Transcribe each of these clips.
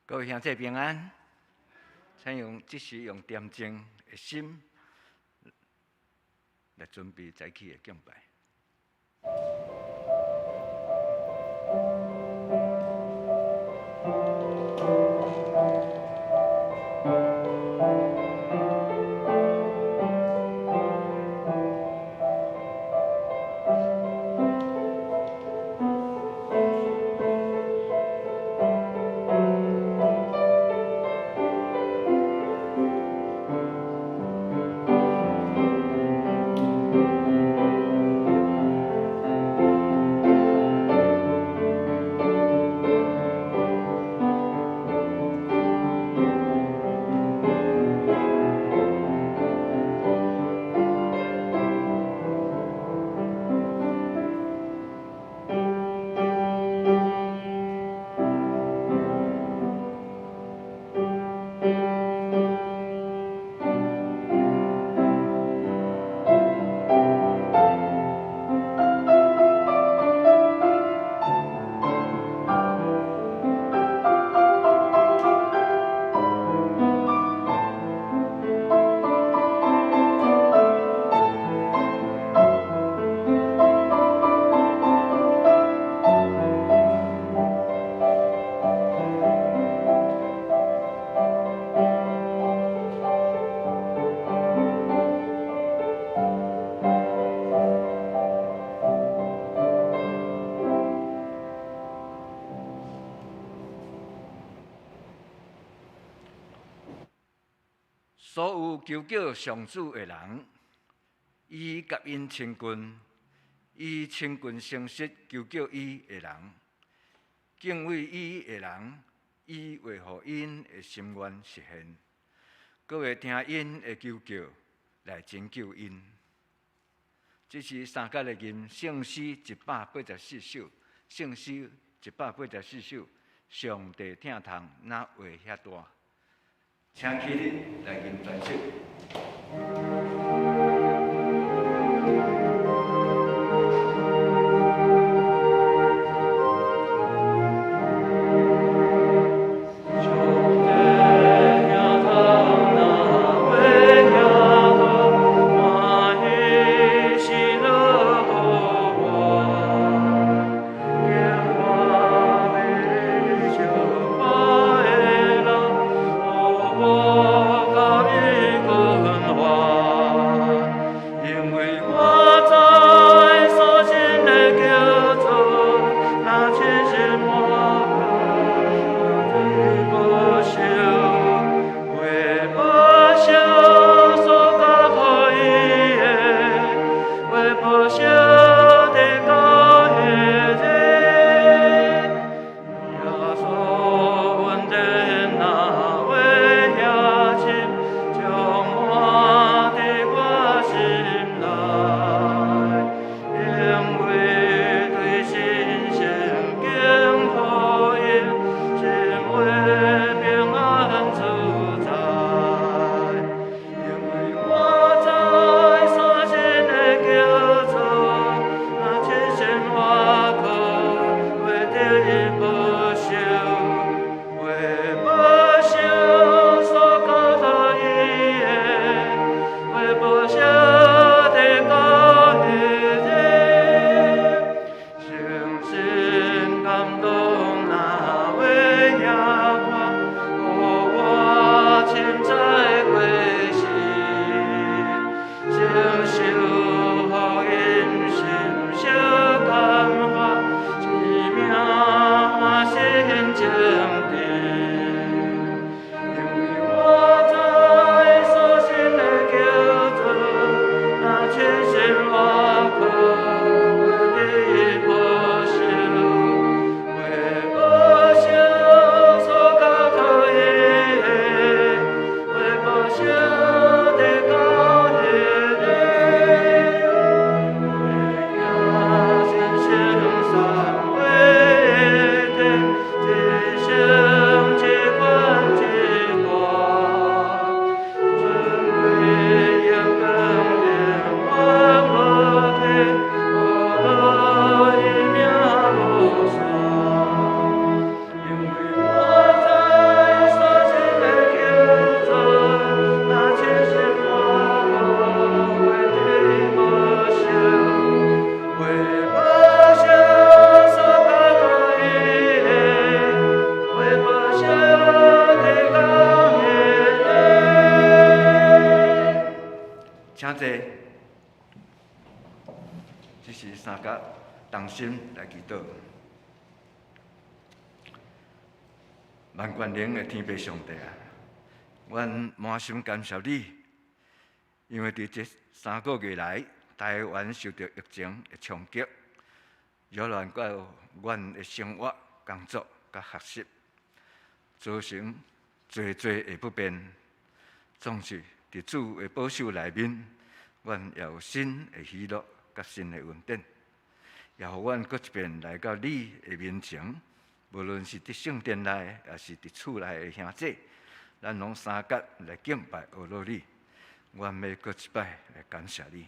各位兄弟平安，請用這時用恬靜的心來準備早起的敬拜。所有求叫上主的人，伊佮𪜶親近，伊親近誠實求叫伊的人，敬畏伊的人，伊會予𪜶的心願實現，閣會聽𪜶的求叫來拯救𪜶。這是三節來吟聖詩184首，聖詩184首，上帝疼痛若話遐大。請起立來吟全首。上帝疼痛若話遐好，歡喜喜樂予我，經我欲相看的人，予我佮伊閣請坐。這是三甲同心來祈禱。萬權能的天父上帝啊，阮滿心感謝你，因為佇這3個月來，台灣受著疫情的衝擊，擾亂到阮的生活、工作佮學習，造成濟濟的不便。總是佇主的保守內面，阮也有新的喜樂佮新的恩典，也予阮閣一遍來到你的面前。無論是佇聖殿內，抑是佇厝內的兄弟，咱攏相佮來敬拜阿羅你。阮欲閣一擺來感謝你，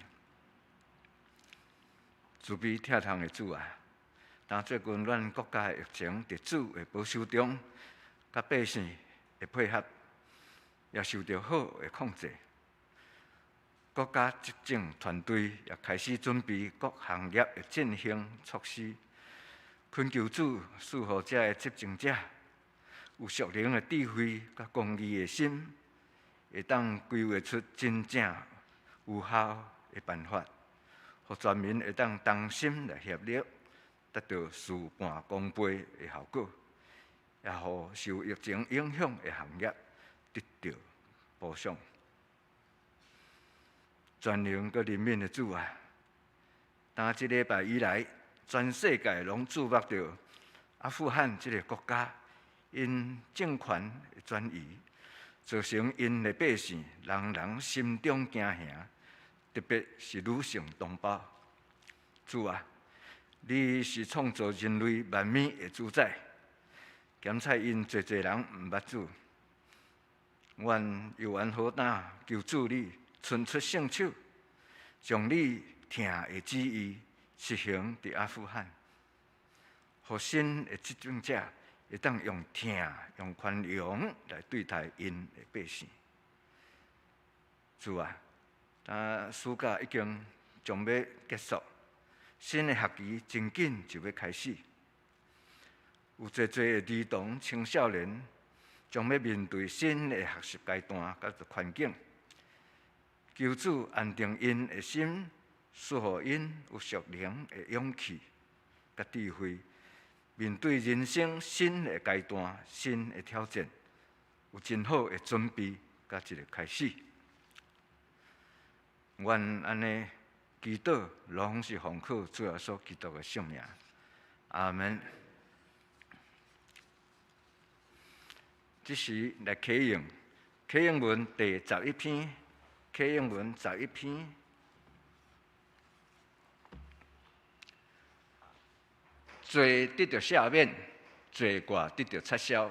慈悲疼痛的主啊！當最近咱國家的疫情佇主的保守中，佮百姓的配合，也受著好的控制。國家執政團隊也開始準備各行業的振興措施。懇求主賜予遮的執政者有屬靈的智慧佮公義的心，會當規劃出真正有效的辦法，予全民會當同心來協力，達到事半功倍的效果，也予受疫情影響的行業得著補償。全能閣憐憫的主啊，當這禮拜以來，全世界攏注目著阿富汗這个國家，𪜶政權的轉移，造成𪜶的百姓人人心中驚嚇，特別是女性同胞。主啊，你是創造人類萬物的主宰，檢採𪜶濟濟人毋捌主，阮猶原好膽求主你伸出聖手，將你疼的旨意實行佇阿富汗，予新的執政者會當用疼、用寬容來對待𪜶的百姓。主啊，當暑假已經將欲結束，新的學期真緊就欲開始，有濟濟的兒童、青少年將欲面對新的學習階段佮環境，求主安定𪜶的心，賜予𪜶有屬靈的勇氣佮智慧，面對人生新的階段、新的挑戰，有真好的準備佮一个開始。阮按呢祈禱，攏是奉靠主耶穌基督的聖名。阿門。這時來啟應，啟應文第11篇，啟應文十一篇。罪得著赦免，罪過得著擦消。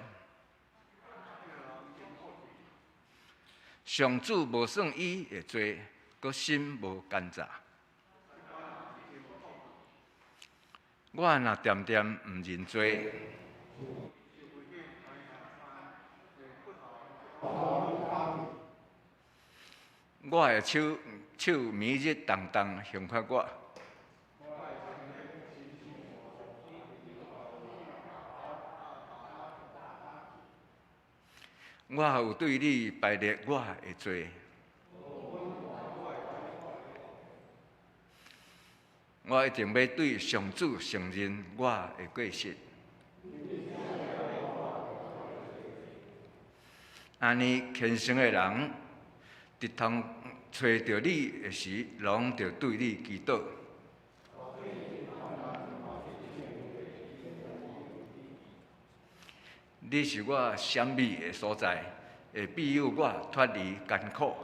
上主無算伊的罪，閣心無奸詐。我若恬恬毋認罪，我的手手暝日重重刑罰我。我有對你排列我的罪，我一定欲對上主承認我的過失。按呢虔誠的人，佇通揣著你的時，攏著對你祈禱。你是我閃避的所在，會庇佑我脫離艱苦。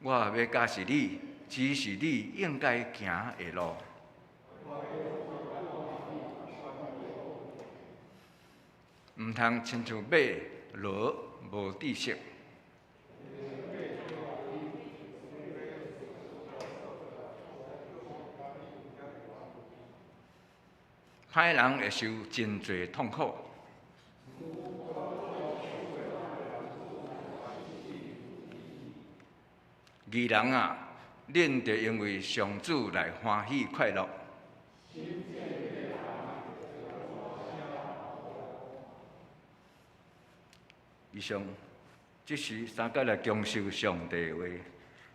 我欲教示你，指示你應該行的路。毋通親像馬驢無知識。歹人會受真濟痛苦。義人啊，恁著因為上主來歡喜快樂。以上，這是三個來享受上帝的話。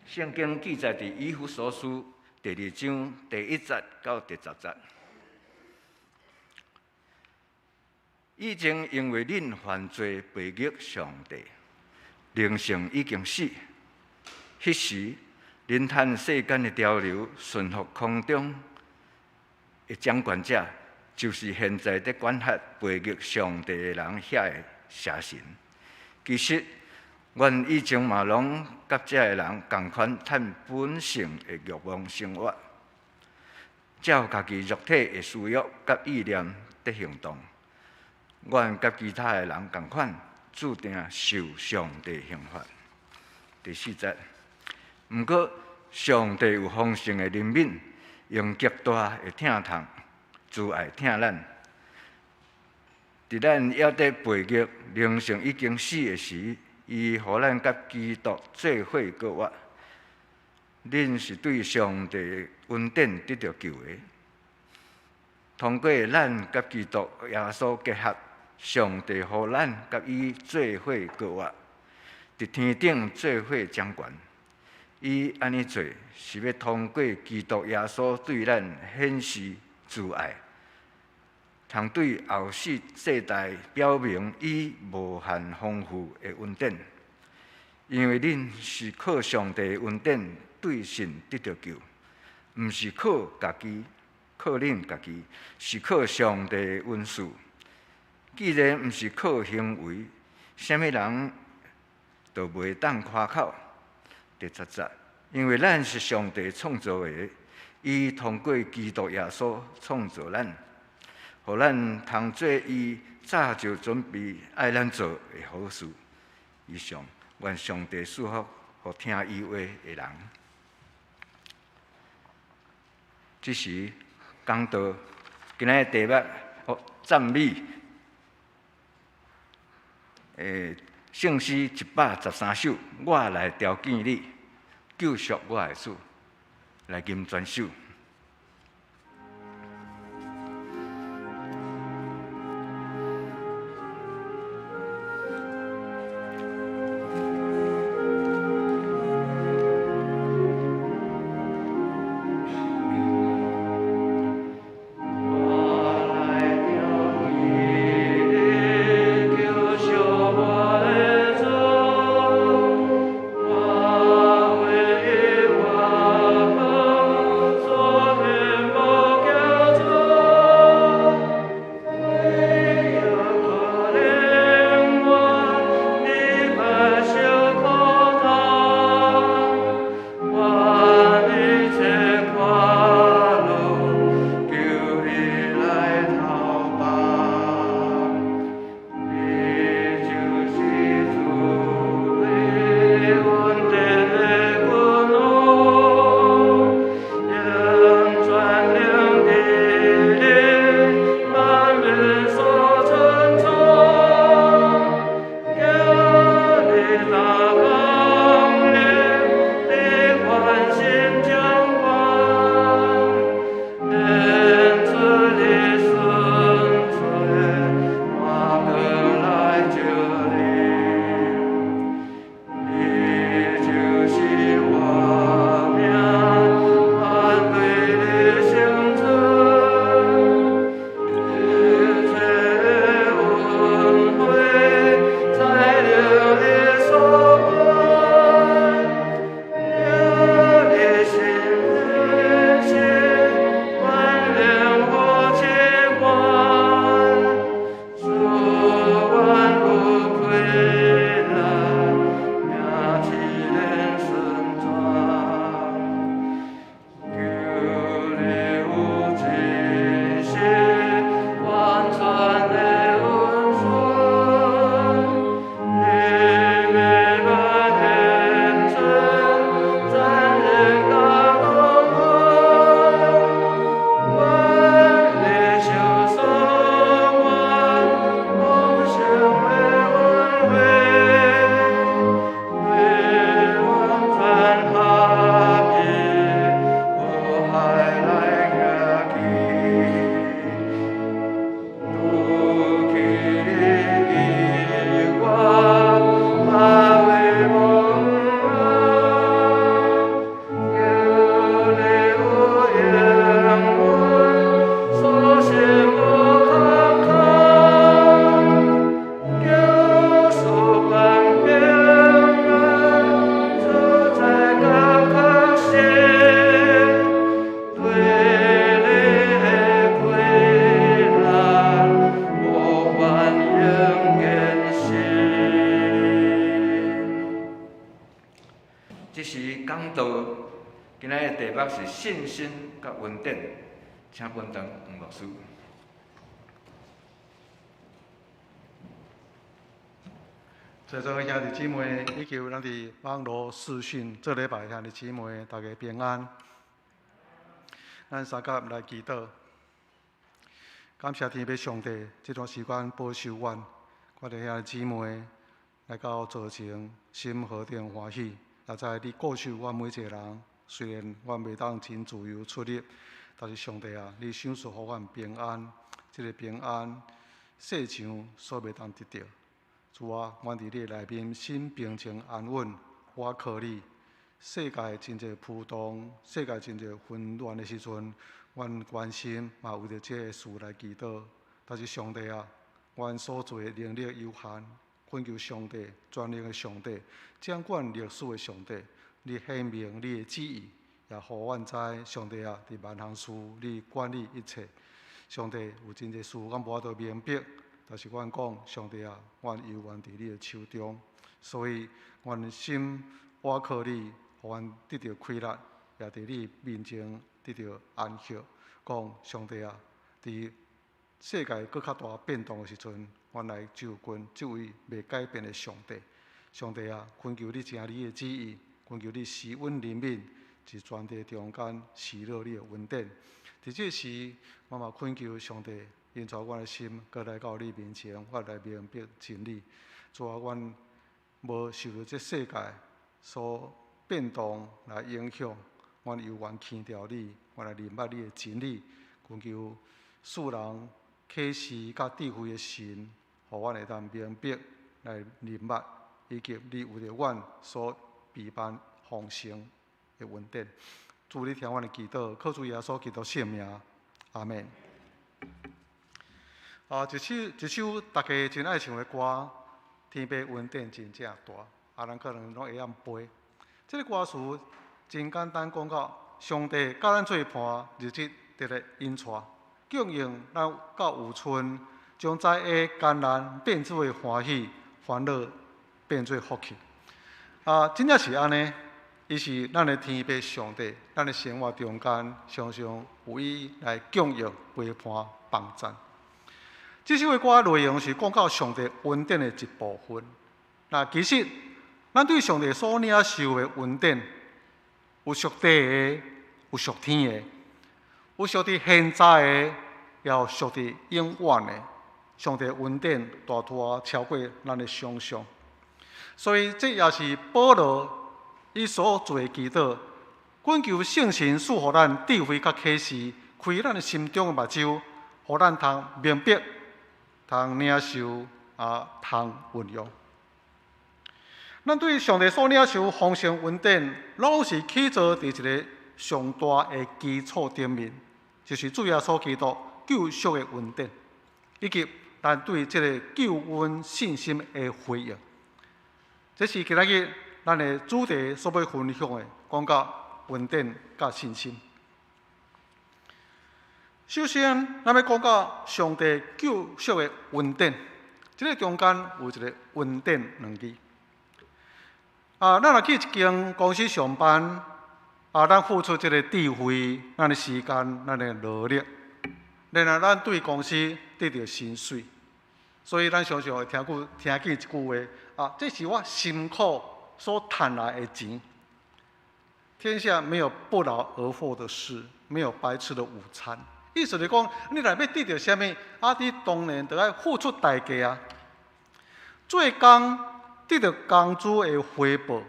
聖經記載佇以弗所書第二章第一節到第十節。以前因為恁犯罪背逆上帝，靈性已經死。彼時，恁趁世間的潮流，順服空中的掌權者，就是現在佇管轄背逆上帝的人遐个邪神。其實，阮以前嘛攏佮這个人仝款，趁本性的慾望生活，照家己肉體的私欲佮意念佇行動。阮佮其他的人仝款，注定受上帝刑罰。第四節，毋過上帝有豐盛的憐憫，用極大的疼痛、慈愛疼咱。佇咱猶佇背逆、靈性已經死的時，伊予咱佮基督做伙閣活。恁是對上帝的恩典得著救的。通過咱佮基督耶穌結合，上帝予咱佮伊做伙閣活，佇天頂做伙掌權。伊按呢做，是欲通過基督耶穌對咱顯示慈愛，通對後世世代表明伊無限豐富的恩典。因為恁是靠上帝的恩典對信得著救，毋是靠家己，靠恁家己，是靠上帝的恩賜。既然毋是靠行為，啥物人都袂當誇口。第十節，因為咱是上帝創造的，伊通過基督耶穌創造咱，予咱通做伊早就準備愛咱做的好事。以上，願上帝賜福，予聽伊話的人。這時講道，今仔日題目哦，讚美。聖詩113首，我來朝見你，救贖我的主，來吟全首。我來朝見你，救贖我的主，我為我講道。今仔日題目是信心佮恩典，請本堂黃牧師。在座的兄弟姊妹，以及咱佇網路視訊做禮拜的兄弟姊妹，大家平安。咱三甲來祈禱，感謝天父上帝，這段時間保守阮，我哋兄弟姊妹來到座前，心何等歡喜，也知你顧守阮每一個人。雖然阮袂當真自由出入，但是上帝啊，你賞賜予阮平安，這个平安世上所袂當得著。主啊，阮佇你內面心平靜安穩，我靠你。世界真濟浮動，世界真濟混亂的時陣，阮關心嘛為著這个事來祈禱。但是上帝啊，阮所做的能力有限，懇求上帝全能的上帝，掌管歷史的上帝，你顯明你的旨意，也予阮知上帝啊，佇萬項事你管理一切。上帝有真濟事，阮無法度明白。但是阮講，上帝啊，阮猶原佇你的手中，所以阮心倚靠你，予阮得著氣力，也佇你面前得著安息。講上帝啊，佇世界閣較大變動的時陣，阮來就近這位袂改變的上帝。上帝啊，懇求你成你的旨意，懇求你施恩憐憫，佇全地中間施落你的恩典。佇這時，我嘛懇求上帝。引導阮的心，閣來到你面前，我來明白真理。主啊，阮無受著這世界所變動來影響，阮猶原牽著你，阮來認捌你的真理。懇求賜人啟示佮智慧的神，予阮會當明白來認捌，以及你為著阮所備辦豐盛的恩典。主，你聽阮的祈禱，靠主耶穌基督聖名，阿們。啊，一首一首大家真愛唱的歌，《天父恩典真正大》，啊，咱可能攏會曉背。這个歌詞真簡單，講到上帝佮咱做伴，日子得來引帶，供應咱到有賰，將災厄艱難變做歡喜，煩惱變做福氣。啊，真正是按呢，伊是咱的天父上帝，咱的生活中間常常有伊來供應、陪伴、幫贊。這首的歌內容是講到上帝恩典的一部分。那其實，咱對上帝所領受的恩典，有屬地的，有屬天的，有屬佇現在的，也有屬佇永遠的。上帝恩典大大超過咱的想象。所以，這也是保羅伊所做的祈禱，懇求聖神賜予咱智慧佮啟示，開咱的心中的目睭，予咱通明白，通領受啊，通運用。咱對上帝所領受豐盛恩典，攏是起坐佇一个上大的基礎頂面，就是主耶穌基督救贖的恩典，以及咱對這个救恩信心的回應。這是今仔日咱的主題所欲分享的，講到恩典佮信心。首先，咱欲講到上帝救贖的恩典，這个中間有一个恩典兩字。啊，咱若去一間公司上班，啊，咱付出這个智慧、咱的時間、咱的勞力，然後咱對公司得著薪水，所以咱常常會聽見一句話，啊，這是我辛苦所賺來的錢。天下沒有不勞而獲的事，沒有白吃的午餐。意思是講，你若欲得著啥物，啊，你當然著愛付出代價啊。做工得著工資的回報，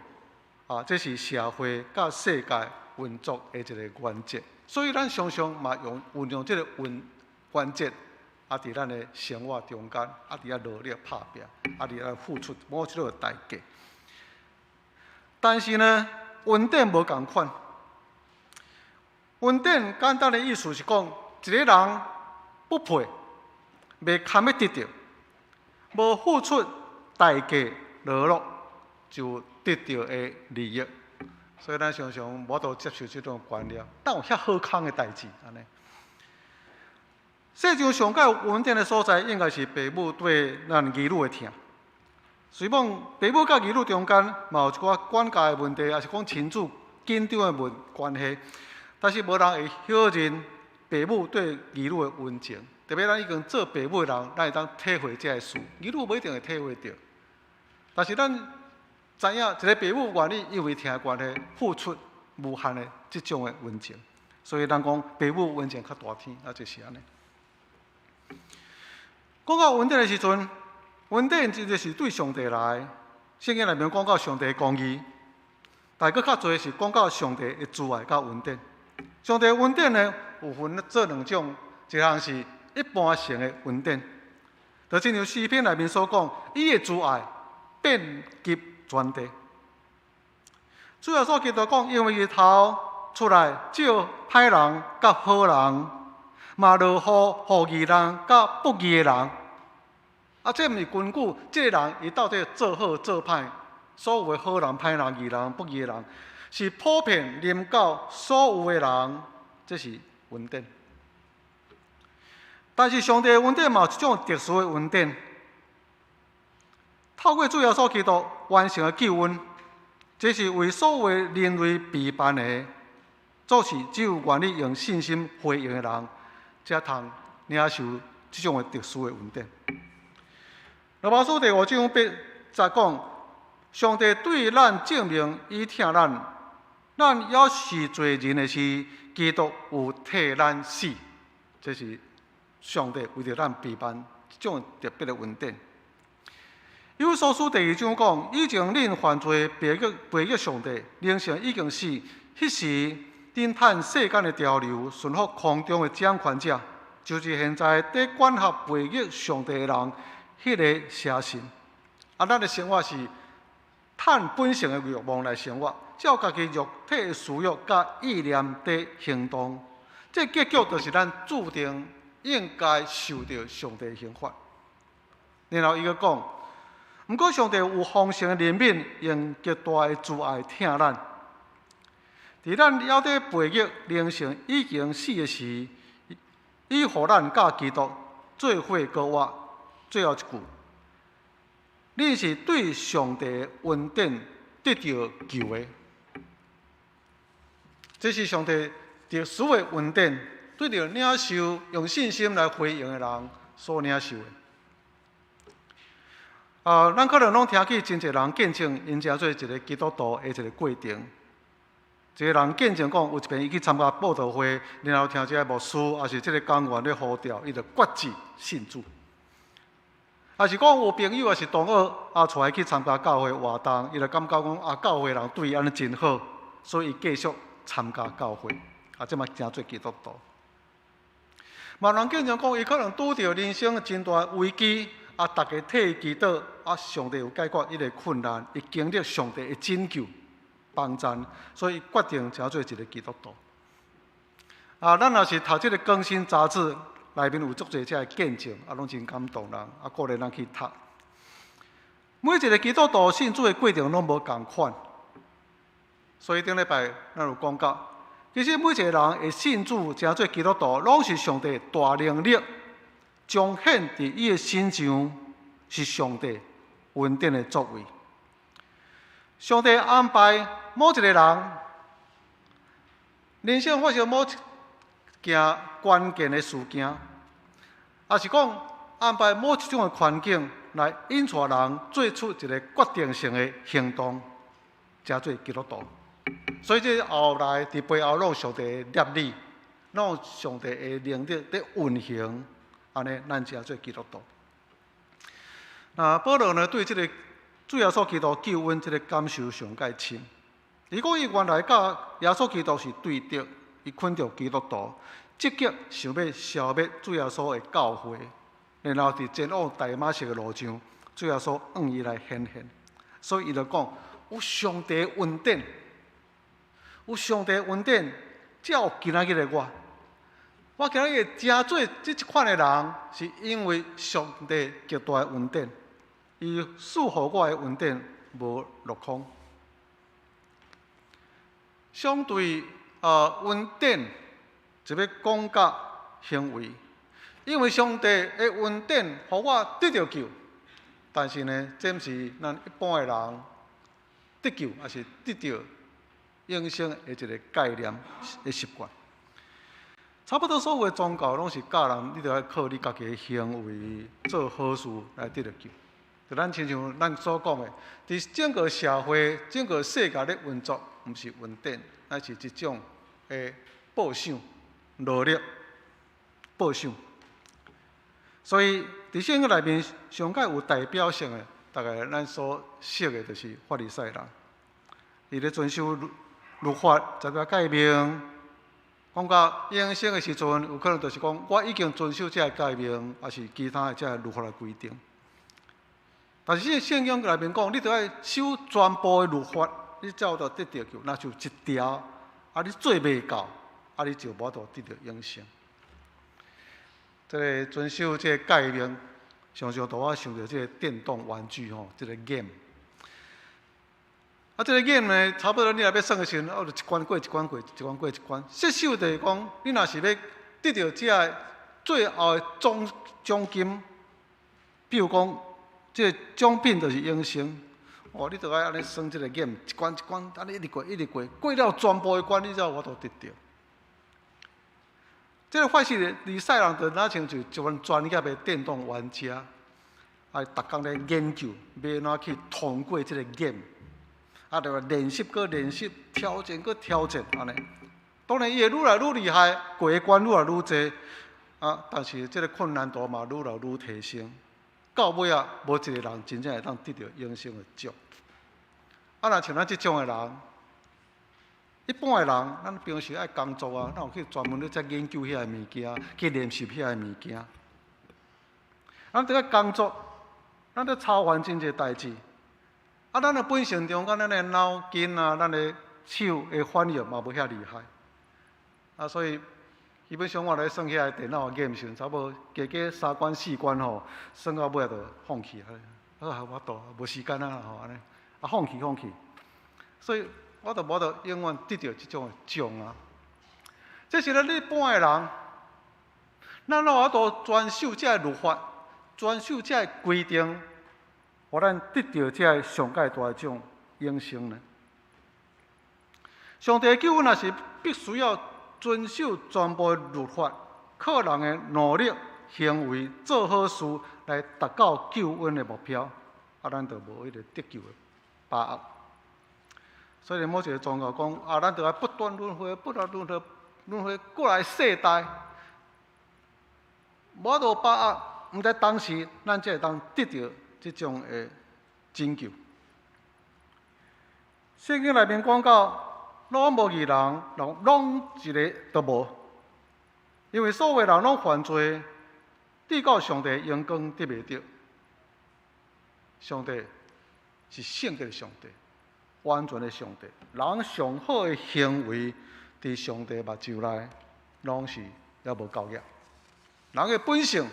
啊，這是社會佮世界運作的一个原則。所以咱常常嘛用運用這个原則，啊，佇咱的生活中間，啊，佇遐努力拍拚，啊，佇遐付出某一个代價。但是呢，恩典無仝款。恩典簡單的意思是講，一个人不配，袂堪欲得著，無付出代價勞碌就得著的利益。所以咱常常無法度接受這種觀念，哪有遐好康的代誌按呢？世上上蓋有恩典的所在，應該是父母對咱兒女的疼。雖罔父母佮兒女中間嘛有一寡管教的問題，抑是講親子緊張的問關係，但是無人會否認爸母對兒女的溫情。特別咱已經做爸母的人，咱會當體會這个事，兒女無一定會體會著。但是咱知影，一个爸母願意因為疼的關係，付出無限的這種的溫情。所以人講爸母溫情較大天，啊，就是按呢。講到恩典的時陣，恩典真正是對上帝來，聖經內面講到上帝的公義，但閣較濟是講到上帝的慈愛佮恩典。上帝的恩典呢，有分做兩種，一項是一般性的恩典，就親像詩篇內面所講，伊的慈愛遍及全地。主耶穌基督講，因為日頭出來照歹人佮好人，嘛落雨予義人佮不義的人。啊，這毋是根據這個人伊到底做好做歹，所有的好人、歹人、義人、不義的人，是普遍臨到所有的人，這是恩典。但是上帝的恩典嘛有一種特殊的恩典，透過主耶穌基督完成的救恩，這是為所有人類備辦的，做是只有願意用信心回應的人，才通領受這種的特殊的恩典。羅馬書第五章八節講，上帝對咱證明伊疼咱，咱猶是罪人的時，基督有替咱死，這是上帝為著咱備辦這種特別的恩典。以弗所書第二章講，以前恁犯罪背逆上帝，靈性已經死，彼時恁趁世間的潮流，順服空中的掌權者，就是現在佇管轄背逆上帝的人，彼个邪神。啊，咱的生活是趁本性的欲望來生活，照家己肉體的私欲佮意念佇行動，這結局就是咱注定應該受著上帝的刑罰。然後伊閣講，毋過上帝有豐盛的憐憫，用極大的慈愛疼咱。佇咱猶佇背逆靈性已經死的時，伊予咱佮基督做伙閣活。最後一句，恁是對上帝的恩典得著救的。這是上帝特殊的恩典，對著領受用信心來回應的人所領受的。啊，咱可能攏聽見真濟人見證，𪜶成做一个基督徒的一个過程。一个人見證講，有一遍伊去參加佈道會，然後聽這個牧師，抑是這个講員咧呼召，伊就決志信主。抑是講有朋友，抑是同學啊，帶伊去參加教會活動，伊就感覺講啊，教會人對伊按呢真好，所以伊繼續參加教會，啊，這馬成做基督徒。嘛有人見證講，伊可能拄著人生真大危機，啊，逐家替伊祈禱，啊，上帝有解決伊的困難，伊經歷上帝的拯救幫贊，所以決定成做一个基督徒。啊，咱若是讀這个更新雜誌，內面有足濟這个見證，啊，攏真感動人，啊，鼓勵咱去讀。每一个基督徒信主的過程攏無仝款，所以頂禮拜咱有講到，其實每一个人會信主成做基督徒，攏是上帝大能力彰顯佇伊的身上，是上帝恩典的作為。上帝安排某一个人，人生發生某一件關鍵的事件，抑是講安排某一種的環境來引帶人做出一个決定性的行動，成做基督徒。所以這後來佇背後攏有上帝的立意，攏有上帝的能力佇運行，按呢咱成做基督徒。那保羅呢，對這个主耶穌基督救恩這个感受上蓋深。如果伊原來佮耶穌基督是對敵，伊困著基督徒，積極想欲消滅主耶穌的教會，然後佇前往大馬色的路上，主耶穌向伊來顯現，所以伊就講：有上帝的恩典，有上帝的恩典，才有今仔日的我。我今仔日會成做這一款的人，是因為上帝極大的恩典，伊賜予我的恩典無落空。相對恩典，就欲講到行為，因為上帝的恩典予我得著救，但是呢，這毋是咱一般的人得救，抑是得著永生的一个概念的習慣。差不多所有的宗教攏是教人，你著愛靠你家己的行為做好事來得著救。就咱親像咱所講的，佇整個社會、整個世界咧運作，毋是恩典，乃是一種的報賞、努力、報賞。所以佇聖經內面上蓋有代表性的，大概咱所識的，就是法利賽人。伊咧遵守律法、十條誡命，講到永生的時陣，有可能就是講我已經遵守這个誡命，抑是其他的這个律法的規定。但是聖經內面講，你著愛守全部的律法，你才有得得著救。若就一條，啊，你做袂到，啊，你就無法度得著永生。這个遵守這个誡命，常常予我想著這个電動玩具吼，這个 game。啊，這个 game 呢，差不多你若欲耍的時陣，哦，就一關過一關過，一關過一關。設想就是講，你若是欲得著這个最後的總獎金，比如講，這個獎品就是永生。哦，你著愛按呢耍這个 game，一關一關，按呢一直過，一直過，過了全部的關，你才有法度得著。這個法利賽人就若親像一群專業的電動玩家，啊，逐工咧研究，欲按怎去通過這個 game，啊，就練習閣練習，挑戰閣挑戰，按呢。當然，伊會愈來愈厲害，過的關愈來愈濟，啊，但是這個困難度嘛愈來愈提升。到尾仔，無一個人真正會當得著永生的獎。啊，若像咱這種的人，一般的人，咱平時愛工作啊，哪有去專門咧遮研究遐个物件，去練習遐个物件？咱佇咧工作，咱咧操煩真濟代誌。啊，咱的本性中間，咱的腦筋啊，咱的手的反應嘛無遐厲害。啊，所以基本上我咧耍遐個電腦 game 時陣，差不多加加三關四關吼，耍到尾仔就放棄啊。啊，無法度，無時間啊吼，按呢，啊放棄放棄。所以我就無法度永遠得著這種的獎啊。這是咱一般的人，咱有法度遵守這个律法，遵守這个規定，予咱得著這个上蓋大的這種永生呢？上帝救恩若是必須要遵守全部的律法，靠人的努力行為做好事來達到救恩的目標，啊，咱就無彼個得救的把握。所以某一個宗教講啊，咱著愛不斷輪迴，不斷輪迴，輪迴過來世代，無法度把握，毋知當時咱才會當得著這種的拯救。聖經內面講到，攏無義人，攏攏一个都無，因為所有人攏犯罪，至到上帝榮光得袂著。上帝是聖潔的上帝，完全的上帝。人上好的行為，佇上帝目睭內，攏是猶無夠額。人的本性，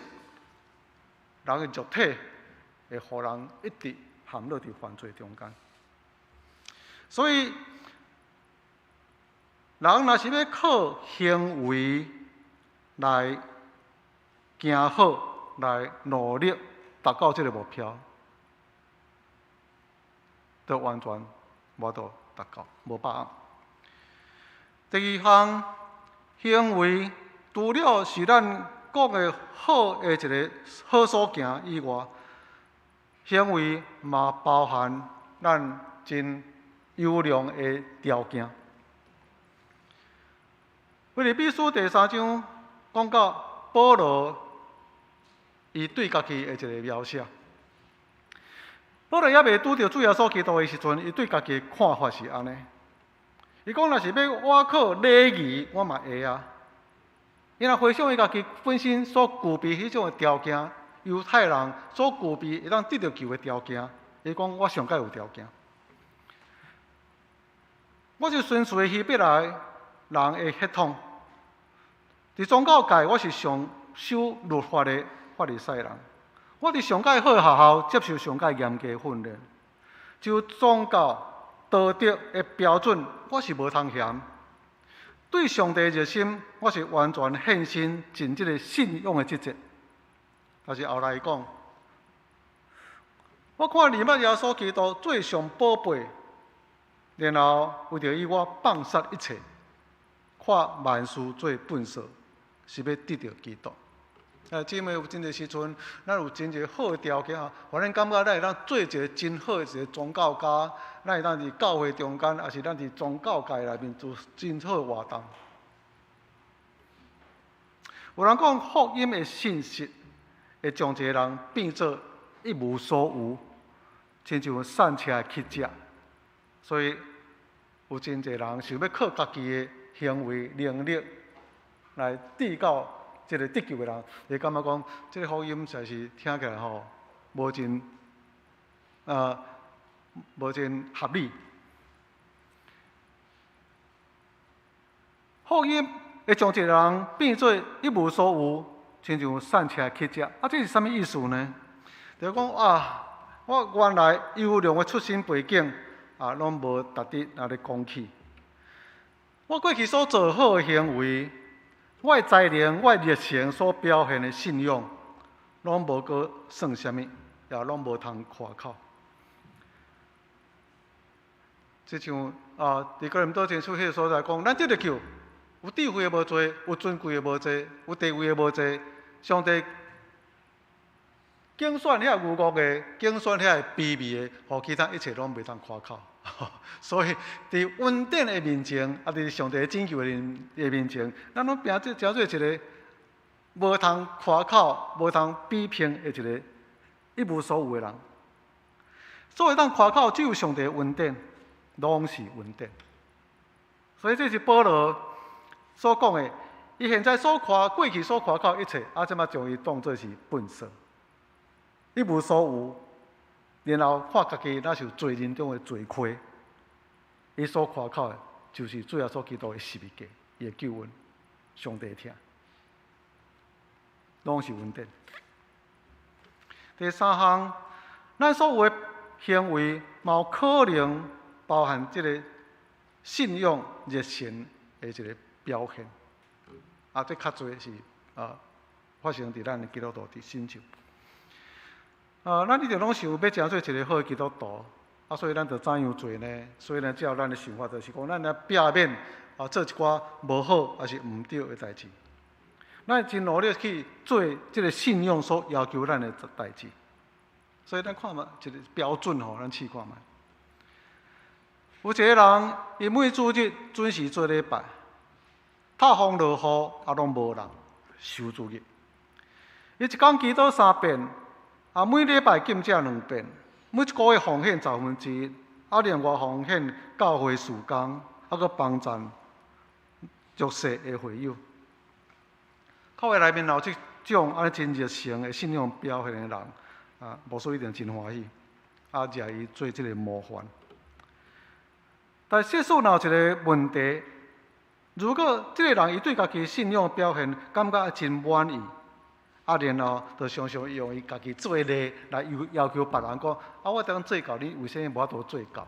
人的肉體，會予人一直陷落佇犯罪中間。所以，人若是欲靠行為來行好，來努力達到這个目標，都完全無法度達到，無把握。第二項行為，除了是咱講的好的一个好所行以外，行為嘛包含咱真優良的條件。腓立比書第三章講到保羅伊對家己的一個描寫。保羅猶未拄著主耶穌基督的時陣，伊對家己的看法是按呢。伊講若是欲我靠禮儀，我嘛會啊。伊若回想伊家己本身所具備彼種的條件，猶太人所具備會當得著救的條件，伊講我上蓋有條件。我是純粹的希伯來人的血統，佇宗教界我是上守律法的法利賽人。我佇上蓋好的學校接受上蓋嚴格訓練，就宗教道德的標準，我是無通嫌。對上帝熱心，我是完全獻身盡這个信仰的職責。但是後來伊講，我看認捌耶穌基督做上寶貝，然後為著伊，我放殺一切，看萬事做糞掃，是欲得著基督。啊，姊妹，有真濟時陣，咱有真濟好的條件，予咱感覺咱會當做一個真好的一個宗教家，咱會當佇教會中間，抑是咱佇宗教界內面做真好的活動。有人講福音的信息會將一個人變做一無所有，親像散車的乞食。所以有真濟人想欲靠家己的行為能力來得到這個得救的人，會感覺講，這個福音實在是聽起來吼，無真合理。福音會將一個人變做一無所有，親像散車乞食。啊，這是啥物意思呢？就是講啊，我原來優良的出身背景啊，攏無值得拿來講起。我過去所做好的行為，我的才能、我的熱誠所表現的信仰，攏無閣算啥物，也攏無通誇口。這像啊，佇哥林多前書彼個所在講，咱得著救，有智慧的無濟，有尊貴的無濟，有地位的無濟，上帝揀選遐愚戇的，揀選遐卑微的，予其他一切攏袂通誇口。所以，佇恩典的面前，啊，佇上帝拯救的面前，咱攏變做成做一個無通誇口、無通比拼的一個一無所有的人。所以當誇口，只有上帝的恩典，攏是恩典。所以這是保羅所講的，伊現在所誇、過去所誇口一切，啊，這馬將伊當做是糞掃，一無所有。然後看家己若是有罪人中的罪魁，伊所誇口的，就是主耶穌基督的十字架，伊的救恩，上帝疼，攏是恩典。第三項，咱所有的行為，嘛有可能包含這個信仰熱誠的一個表現。啊，這較濟是啊發生佇咱的基督徒佇身上。啊，咱一定攏想欲成做一個好的基督徒，啊，所以咱就怎樣做呢？所以呢，照咱的想法就是講，咱來避免啊做一寡無好抑是毋對的代誌。咱真努力去做這個信仰所要求咱的代誌。所以咱看覓一個標準吼，咱試看覓。有一個人，伊每主日準時做禮拜，透風落雨也攏無人守主日。伊一工祈禱三遍。啊，每禮拜禁食兩遍，每一個月奉獻1/10，啊，另外奉獻教會事工，啊，閣幫贊弱勢的會友。教會內面若有這種按呢真熱誠的信仰表現的人，啊，牧師一定真歡喜，啊，掠伊做這個模範。但世事若有一個問題，如果這個人伊對家己信仰表現感覺真滿意，啊，然後就常常用伊家己做例來要求別人講，啊，我當做到，你為啥物無法度做到？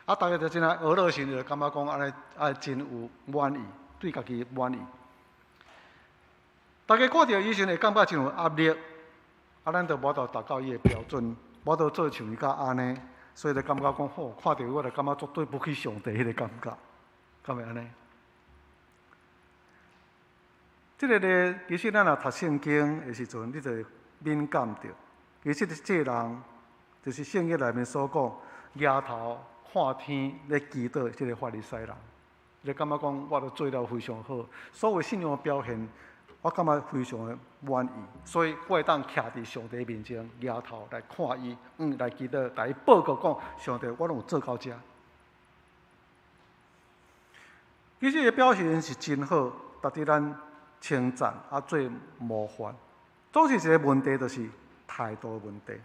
啊，大家就真愛學樂時，就感覺講按呢，啊，真有滿意，對家己滿意。大家看著伊時會感覺真有壓力，啊，咱就無法度達到伊的標準，無法度做像伊佮按呢，所以就感覺講，吼，看著我就感覺足對不起上帝彼個感覺，敢會按呢？這個例，其實咱若讀聖經的時陣，你就會敏感著。其實這個人就是聖經內面所講，舉頭看天咧祈禱這個法利賽人。你感覺講，我都做了非常好，所有信仰的表現，我感覺非常的滿意，所以我會當徛佇上帝面前，舉頭來看伊，來祈禱，共伊報告講，上帝，我攏有做到遮。其實伊表現是真好，值得咱稱讚啊，做模範。總是一個問題，就是態度的問題。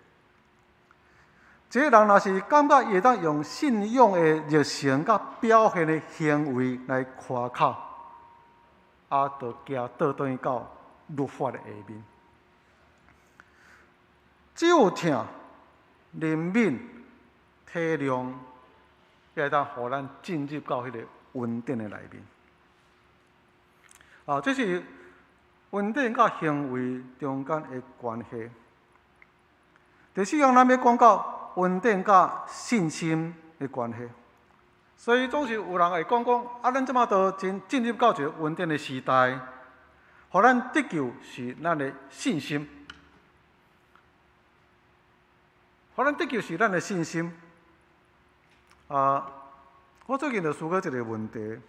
這個人若是感覺伊會當用信仰的熱誠佮表現的行為來誇口，啊，就驚倒轉去到律法的下面。只有疼、憐憫、體諒，才會當予咱進入到彼個恩典的內面。啊，這是恩典佮行為中間的關係。第四項，咱欲講到恩典佮信心的關係。所以總是有人會講講，啊，咱這馬都真進入到一個恩典的時代，予咱得救是咱的信心，予咱得救是咱的信心。啊，我最近就思考一個問題，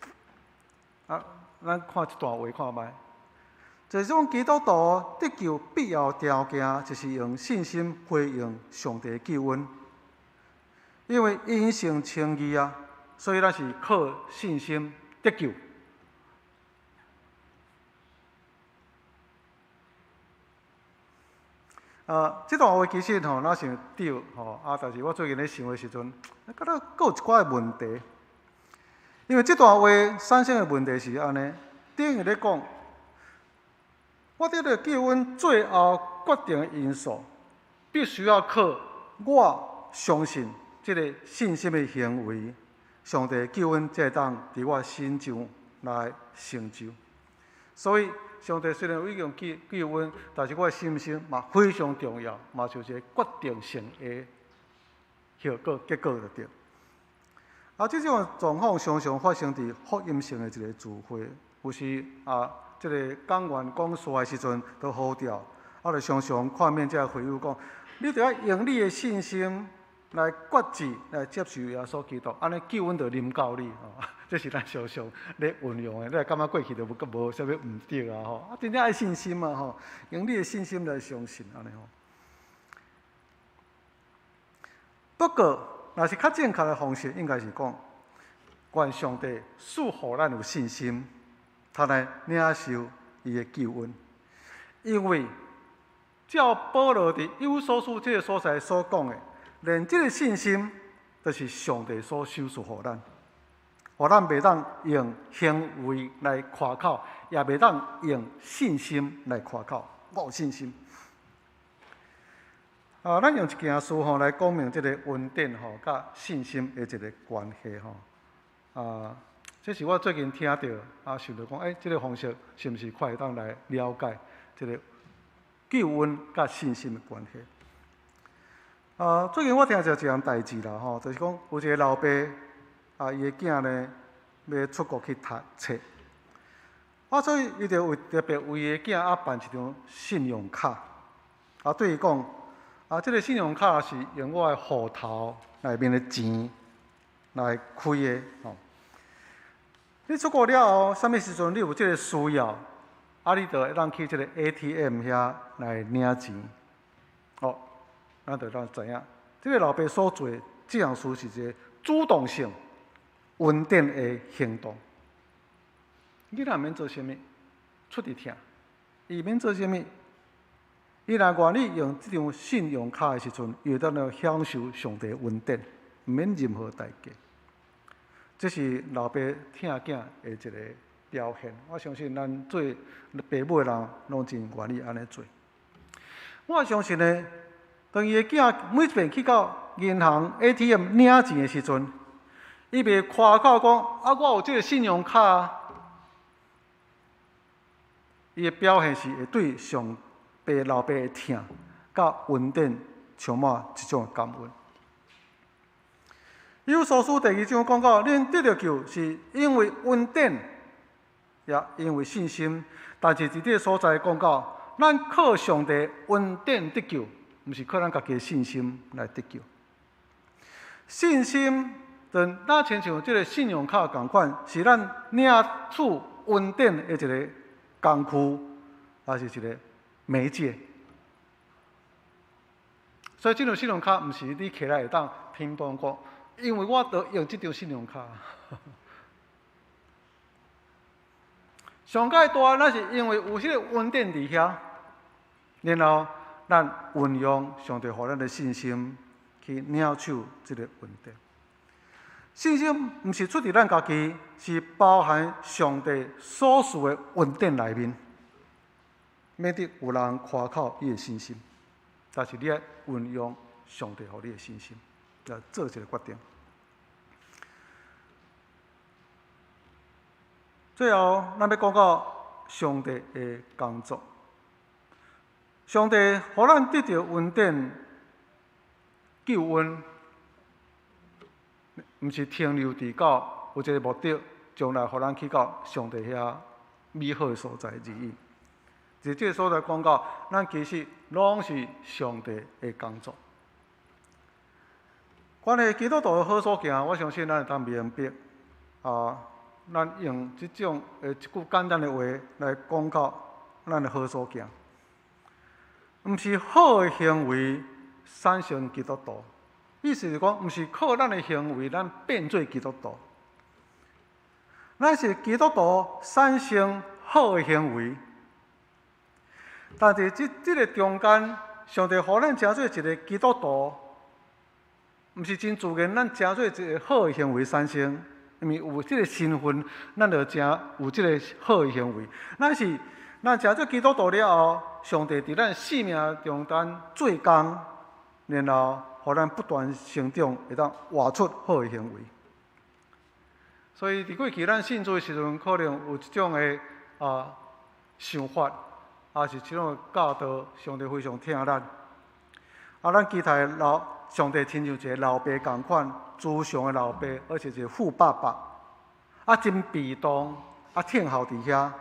啊，咱看這段話看覓，這種基督徒得救必要條件，就是用信心回應上帝救恩，因為因信稱義啊。所以咱是靠信心得救。啊，這段話其實吼，若想對吼啊，但是我最近咧想的時陣，覺得閣有一寡的問題。因為這段話產生的問題是按呢，等於咧講，我得著救恩最後決定的因素，必須要靠我相信這个信心的行為。上帝救恩才會當佇我身上來成就，所以上帝雖然有用救救恩，但是我的信心嘛非常重要，嘛就是一个決定性的效果結果就對。啊，這種狀況常常發生佇福音性的一個聚會，有時啊，這個講員講煞的時陣都好掉，啊，就常常看面這個會友講，你著愛用你的信心。來決志，來接受耶穌基督，按呢救恩就臨到你吼。這是咱常常咧運用的。你若感覺過去就無無啥物毋對啊吼。啊，真正愛信心嘛吼，用你的信心來相信按呢吼。不過，若是較正確的方式，應該是講，願上帝賜予咱有信心，通來領受伊的救恩，因為照保羅佇以弗所書這个所在所講的。連這个信心，就是上帝所賞賜予咱，予咱袂當用行為來誇口，也袂當用信心來誇口。我有信心。啊，咱用一件事吼來講明這个恩典吼，佮信心的一个關係吼。啊，這是我最近聽著啊，想著講，欸，這个方式是毋是較會當來了解這个救恩佮信心的關係？啊，最近我聽著一項代誌啦，吼，就是講有一個老爸，啊，伊的囝呢欲出國去讀冊，啊，所以伊就為特別為伊的囝啊辦一張信用卡，啊，對伊講，啊，這个信用卡是用我的戶頭內面的錢來開的，吼。你出國了後，啥物時陣你有這个需要，啊，你就會當去這个 ATM 遐來領錢，哦。咱就當知影，這个老爸所做的這項事是一個主動性、恩典的行動。囡仔免做啥物，出佇疼，伊免做啥物。伊若願意用這張信用卡的時陣，伊會當來享受上帝恩典，毋免任何代價。這是老爸疼囝的一個表現。我相信咱做爸母的人，攏真願意按呢做。我相信呢。當伊的囝每一遍去到銀行 ATM 領錢的時陣，伊袂誇口講啊，我有這个信用卡啊。伊的表現是會對上爸老爸的疼佮恩典充滿這種感恩。以弗所書第二章講到，恁得著救是因為恩典，也因為信心。但是佇這个所在講到，咱靠上帝恩典得救。毋是靠咱家己的信心來得救。信心就若親像這个信用卡仝款，是咱領取恩典的一个工具，抑是一个媒介。所以這張信用卡毋是你摕來會當拼搏講，因為我著用這張信用卡。上蓋大，咱是因為有彼个恩典佇遐，然後。咱運用上帝予咱的信心去領受這个恩典。信心毋是出佇咱家己，是包含上帝所賜的恩典內面，免得有人誇口伊的信心。但是你愛運用上帝予你的信心來做一個決定。最後，咱欲講到上帝的工作。上帝予咱得著恩典、救恩，毋是停留佇到有一个目的，將來予咱去到上帝遐美好的所在而已。佇這个所在講到，咱其實攏是上帝的工作。關於基督徒的好所行，我相信咱會當明白。啊，咱用這種的一句簡單的話來講到咱的好所行，毋是好的行為產生基督徒，意思是講，毋是靠咱的行為，咱變做基督徒。咱是基督徒產生好的行為，但是這個中間，上帝予咱成做一个基督徒，毋是真自然，咱成做一个好的行為產生，因為有這个身份，咱就成有這个好的行為。咱是咱成做基督徒了後，上帝佇咱生命中間做工，然後予咱不斷成長，會當活出好的行為。所以佇過去咱信主的時陣，可能有這種的想法，抑是這種的教導，上帝非常疼咱。啊，咱期待老上帝親像一個老爸仝款，慈祥的老爸，而且是富爸爸，啊，真被動，啊，聽候佇遐。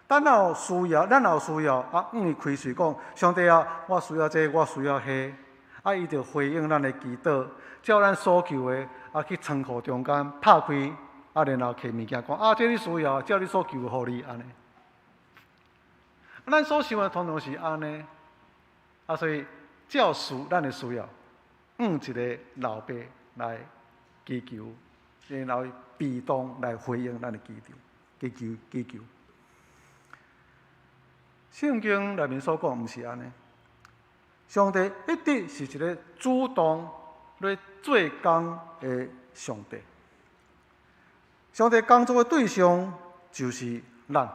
等咱有需要，咱若有需要，啊，向伊開喙講，上帝啊，我需要這個，我需要彼，啊，伊就回應咱的祈禱，照咱所求的，啊，去倉庫中間拍開，啊，然後提物件講，啊，這你需要，照你所求的，予你按呢。咱所想的通常是按呢，啊，所以照需咱的需要，向一个老爸來祈求，然後被動來回應咱的祈求、祈求、祈求。聖經內面所講毋是按呢，上帝一直是一个主動來做工的上帝。上帝工作的對象就是咱，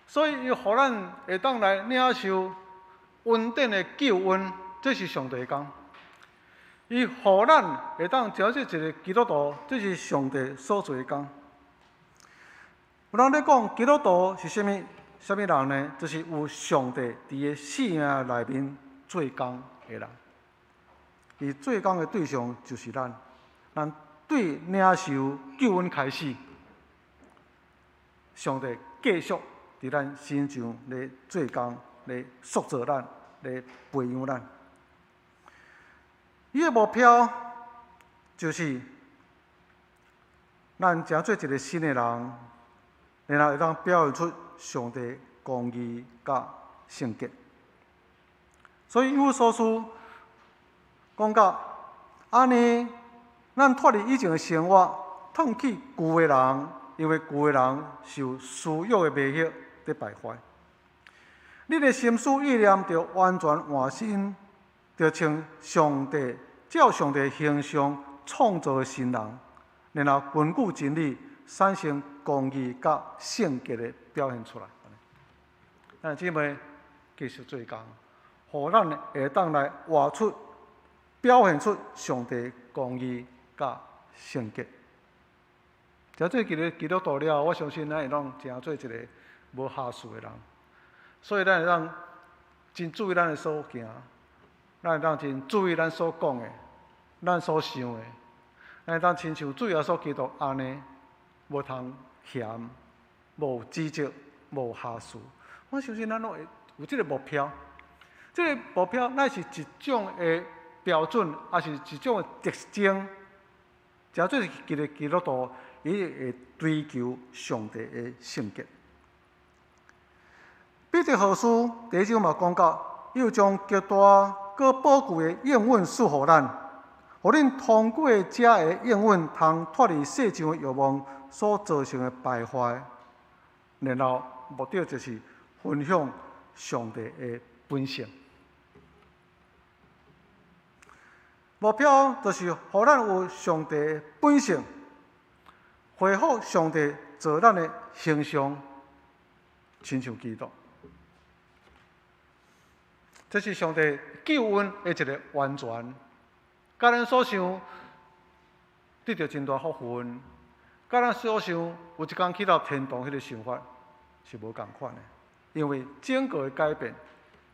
所以伊予咱會當來領受恩典的救恩，這是上帝的工。伊予咱會當成做一个基督徒，這是上帝所做的工。有人咧講基督徒是啥物？啥物人呢？就是有上帝佇伊的生命內面做工的人。伊做工的對象就是咱，咱對領受救恩開始，上帝繼續佇咱身上咧做工，咧塑造咱，咧培養咱。伊的目標就是咱成做一个新的人，然後會當表現出上帝公義佮聖潔。所以以弗所書講到按呢，咱脫離以前的生活，褪去舊的人，因為舊的人受私欲的迷惑，佇敗壞。恁的心思意念著完全換新，著像上帝照上帝形象創造的新人，然後根據真理產生公義佮聖潔的表現出來。咱姊妹繼續做工，予咱會當來活出、表現出上帝公義佮聖潔。成做一个基督徒了，我相信咱會當成做一个無瑕疵的人。所以咱會當真注意咱的所行，咱會當真注意咱所講的、咱所想的，咱會當親像主耶穌基督按呢，無通嫌、無指責、無瑕疵。我相信咱攏會有這个目標。這个目標乃是一種的標準，抑是一種的特徵。成做一个基督徒，伊會追求上帝的聖潔。彼得後書第一章嘛講到，伊有將極大閣寶貴的應允賜予咱，予恁通過這个應允，通脫離世上的欲望所造成的敗壞，然後目的就是分享上帝的本性。目標就是予咱有上帝的本性，恢復上帝做咱的形象，親像基督。這是上帝救恩的一个完全，佮咱所想得著真大福分，佮咱所想有一工去到天堂彼个想法是無仝款的，因為整個的改變，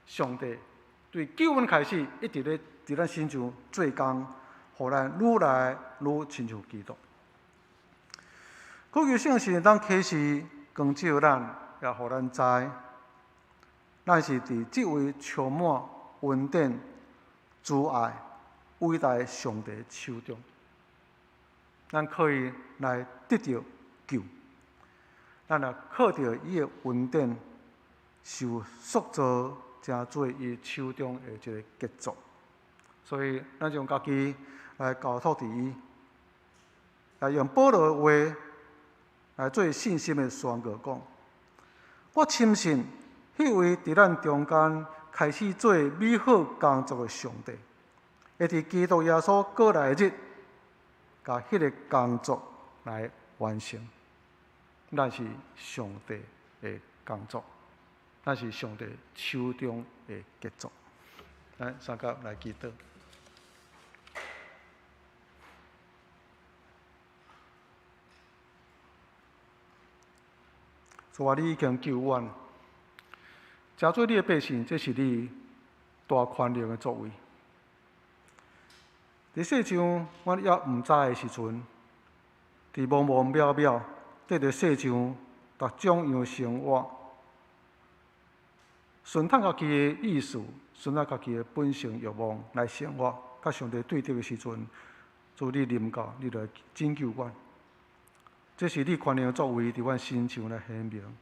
上帝對救恩開始一直咧佇咱身上做工，予予咱愈來愈親像基督。苦求聖神當啟示光照咱，也予咱知，咱是佇這位充滿恩典、慈愛、偉大的上帝手中，咱可以來得著救。咱若靠著伊的恩典，受塑造，成做伊手中的一个傑作。所以，咱將家己來交託佇伊，來用保羅的話來做信心的宣告講：我深信，彼位佇咱中間開始做美好工作的上帝，會佇基督耶穌閣來的日，共彼个工作來完成。咱是上帝的工作，咱是上帝手中的傑作。咱三甲來祈禱。主啊，你已經救阮，成做你的百姓，這是你大寬容的作為。佇世上，阮猶毋知的時陣，佇茫茫渺渺，對著世上逐種樣生活，順從家己的意思，順從家己的本性欲望來生活，佮上帝對敵的時陣，主你臨到，你來拯救阮。這是你寬容的作為，佇阮身上來顯明。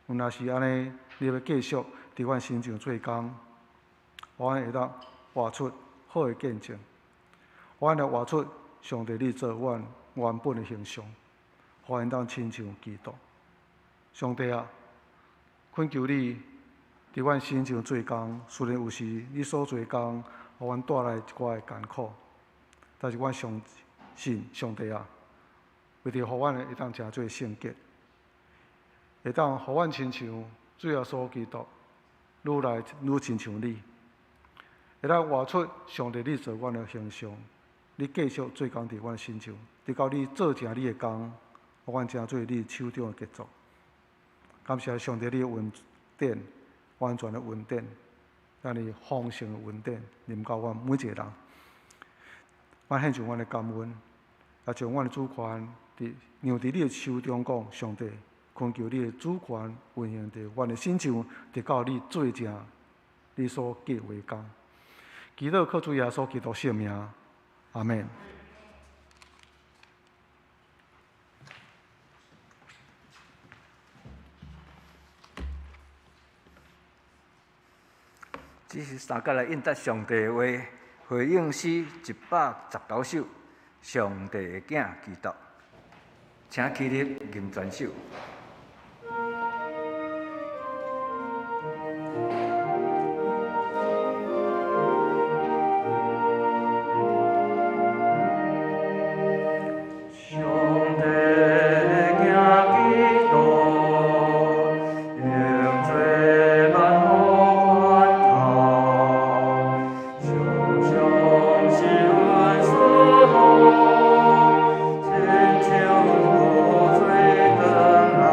若是按呢，你欲繼續佇阮身上做工，阮會當活出好的見證，阮來活出上帝你做阮原本的形象，予𪜶當親像基督。上帝啊，懇求你佇阮身上做工，雖然有時你所做工，予阮帶來一寡的艱苦，但是阮相信上帝啊，為著予阮會當成做聖潔，會當予阮親像主耶穌基督，愈來愈親像你，會當活出上帝你造阮的形象，你繼續做工佇阮身上，直到你做成你的工，予阮成做你手中的傑作。感謝上帝你的恩典，完全的恩典，咱的豐盛的恩典，臨到阮每一個人。阮獻上阮的感恩，也將阮的主權佇讓佇你的手中講，上帝，懇求你的主權運行佇阮的身上，直到你做成你所計劃的工。祈禱靠主耶穌基督聖名，阿們。這是三角來應答上帝的話，回應詩119首，上帝的囝基督，請起立吟全首。上帝的囝基督，永做萬福源頭，常常是阮所托，親像雨水轉來。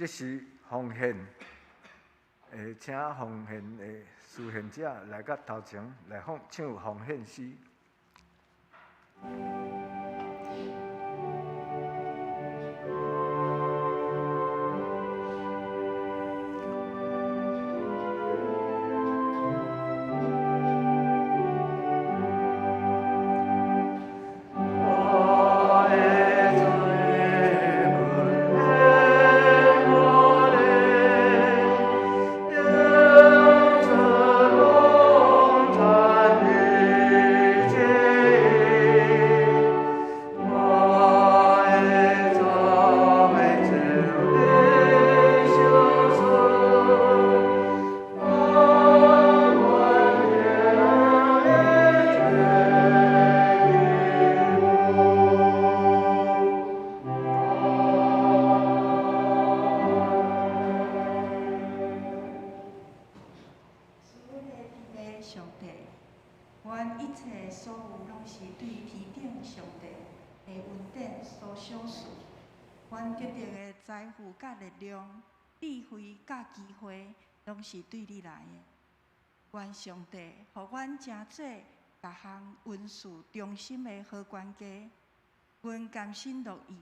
這是奉獻，請奉獻的司獻者來到頭前來放唱奉獻詩。是對你來的，願上帝予阮成做各項恩賜忠心的好管家，阮甘心樂意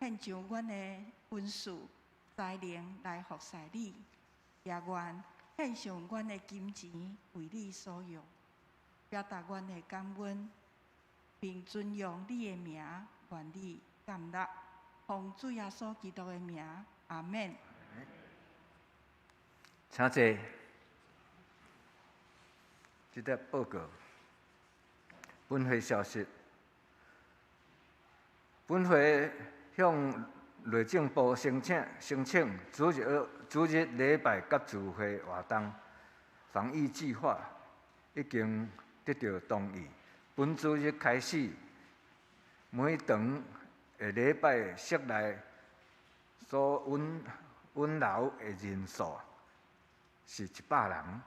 獻上阮的恩賜才能來服侍你，也願獻上阮的金錢為你所用，表達阮的感恩，並尊榮你的名，願你感納，奉主耶穌基督的名，阿們。請坐。這則報告，本會消息。本會向內政部申請，申請主日禮拜佮聚會活動防疫計劃已經得到同意。本主日開始，每場的禮拜室內所允留的人數是100人，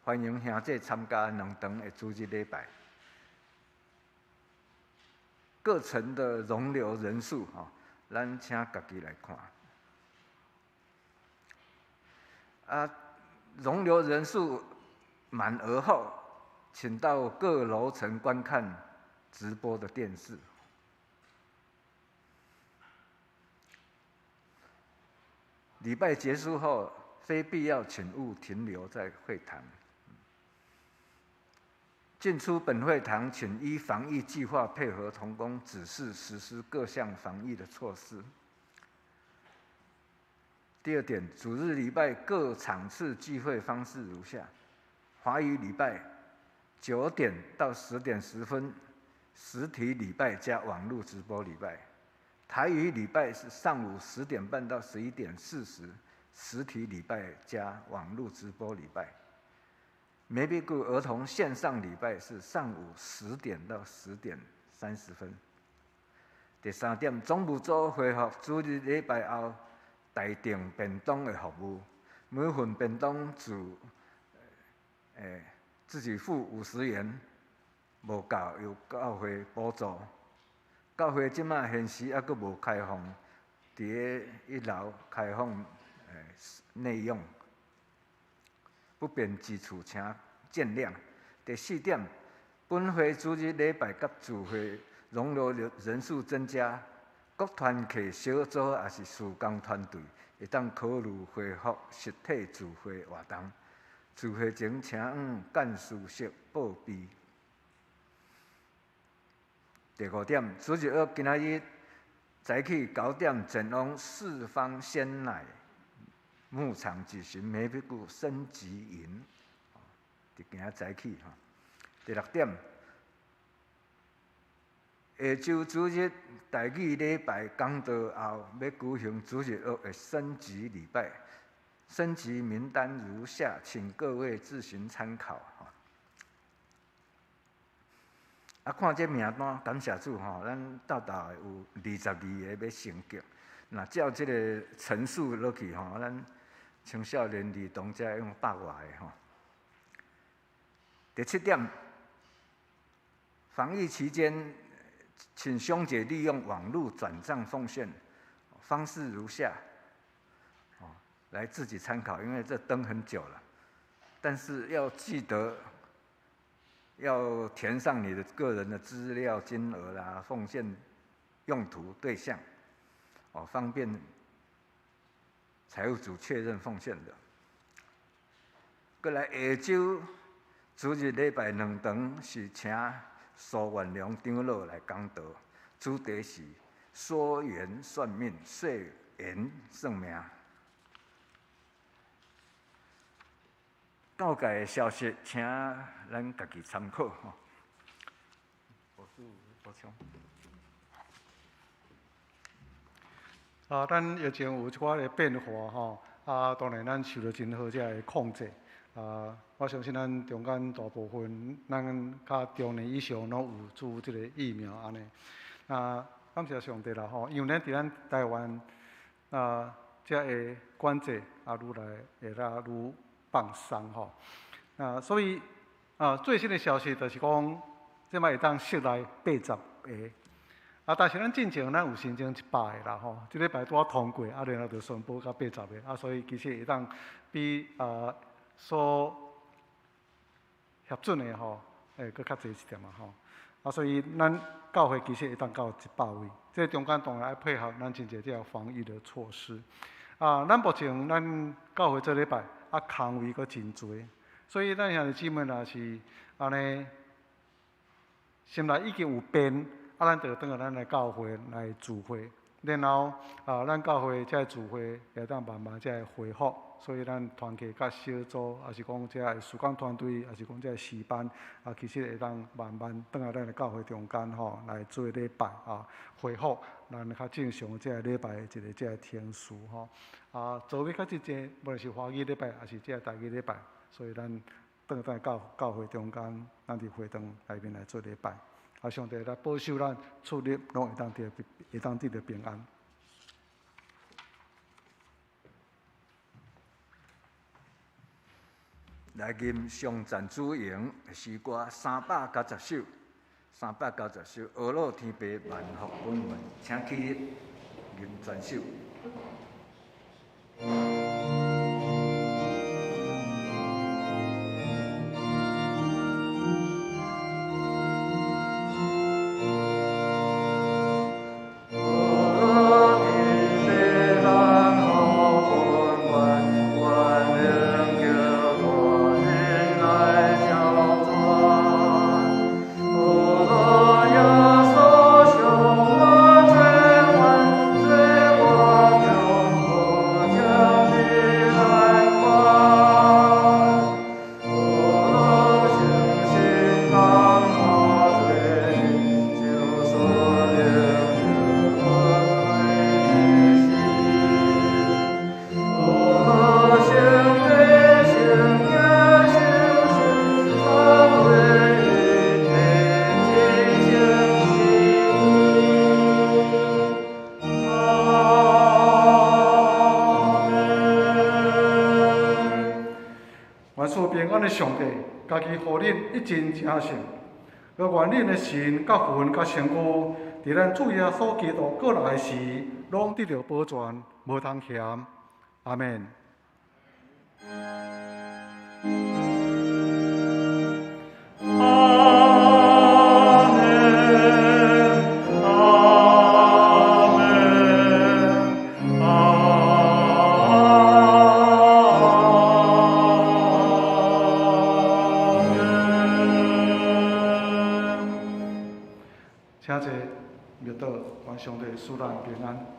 歡迎兄弟參加兩場的主日禮拜。各層的容留人數，吼，咱請家己來看。啊，容留人數滿額後，請到各樓層觀看直播的電視。禮拜結束後，非必要，請勿停留在會堂。進出本會堂，請依防疫計劃配合同工指示實施各項防疫的措施。第二點，主日禮拜各場次聚會方式如下：華語禮拜9點到10點10分，實體禮拜加網絡直播禮拜；台語禮拜是上午10點半到11點40。實體禮拜加網絡直播禮拜，梅比谷兒童線上禮拜是上午10點到10點30分。第三點，總務組恢復主日禮拜後代訂便當的服務，每份便當自己付50元，無夠由教會補助。教會這馬現時猶閣無開放，佇咧一樓開放。內用不便之處，請見諒。第四點，本會主日禮拜佮聚會容留人數增加，各團契小組也是事工團隊，會當考慮恢復實體聚會活動。聚會前，請往幹事室報備。第五點，主日學今仔日早起9點前往四方鮮奶牧場舉行梅比谷升級營，佇今仔早起吼。第六點，下週主日台語禮拜講道後，欲舉行主日學的升級禮拜，升級名單如下，請各位自行參考。啊，看這名單，感謝主吼，咱沓沓有22個欲升級。若照這個層數落去吼，咱青少年兒童才用百外个吼。第七點，防疫期間，請兄姐利用網路轉帳奉獻，方式如下。來自己參考，因為這登很久了。但是要記得要填上你的個人的資料、金額啦、奉獻用途、對象，哦，方便財務組確認奉獻的。過來下週主日禮拜兩堂是請蘇元良長老來講道，主題是說緣算命、歲緣算命。教界的消息，請咱家己參考吼。我是補充。啊，咱疫情有一寡的變化吼，啊，當然咱受到真好這个控制。啊，我相信咱中間大部分，咱較中年以上攏有注這个疫苗按呢。啊，感謝上帝啦吼，因為咱佇咱台灣啊，這个管制啊，愈來會來愈放鬆吼。啊，所以啊，最新的消息就是講，這擺會當室內80個。啊，但是咱進前咱有申請100個啦吼，這禮拜拄仔通過，啊，然後就宣布到80個，啊，所以其實會當比啊所核准的吼，會閣較濟一點仔吼。啊，所以咱教會其實會當到100位，這中間當然愛配合咱真濟這個防疫的措施。啊，咱目前咱教會這禮拜啊空位閣真濟，所以咱兄弟姊妹若是按呢，心內已經有變，啊，咱就轉來咱的教會來聚會，然後啊，咱教會這個聚會會當慢慢才會恢復，所以咱團契佮小組，抑是講這个事工團隊，抑是講這个詩班，啊，其實會當慢慢轉來咱的教會中間吼來做禮拜啊，恢復咱較正常這个禮拜的一個這个程序吼。啊，座位較濟濟，無論是華語禮拜，抑是這个台語禮拜，所以咱轉來教會中間，咱佇會堂內面來做禮拜。啊，上帝來保守咱出入，攏會當得著平安。來吟頌讚主榮詩歌390首，390首，阿樂天父萬福本願，請起立吟全首。上帝家己予恁一真誠實，閣願恁的神佮魂佮身軀，佇咱主耶穌基督閣來時，攏得著保全，無通嫌。阿們。請坐，默禱，願上帝賜咱平安。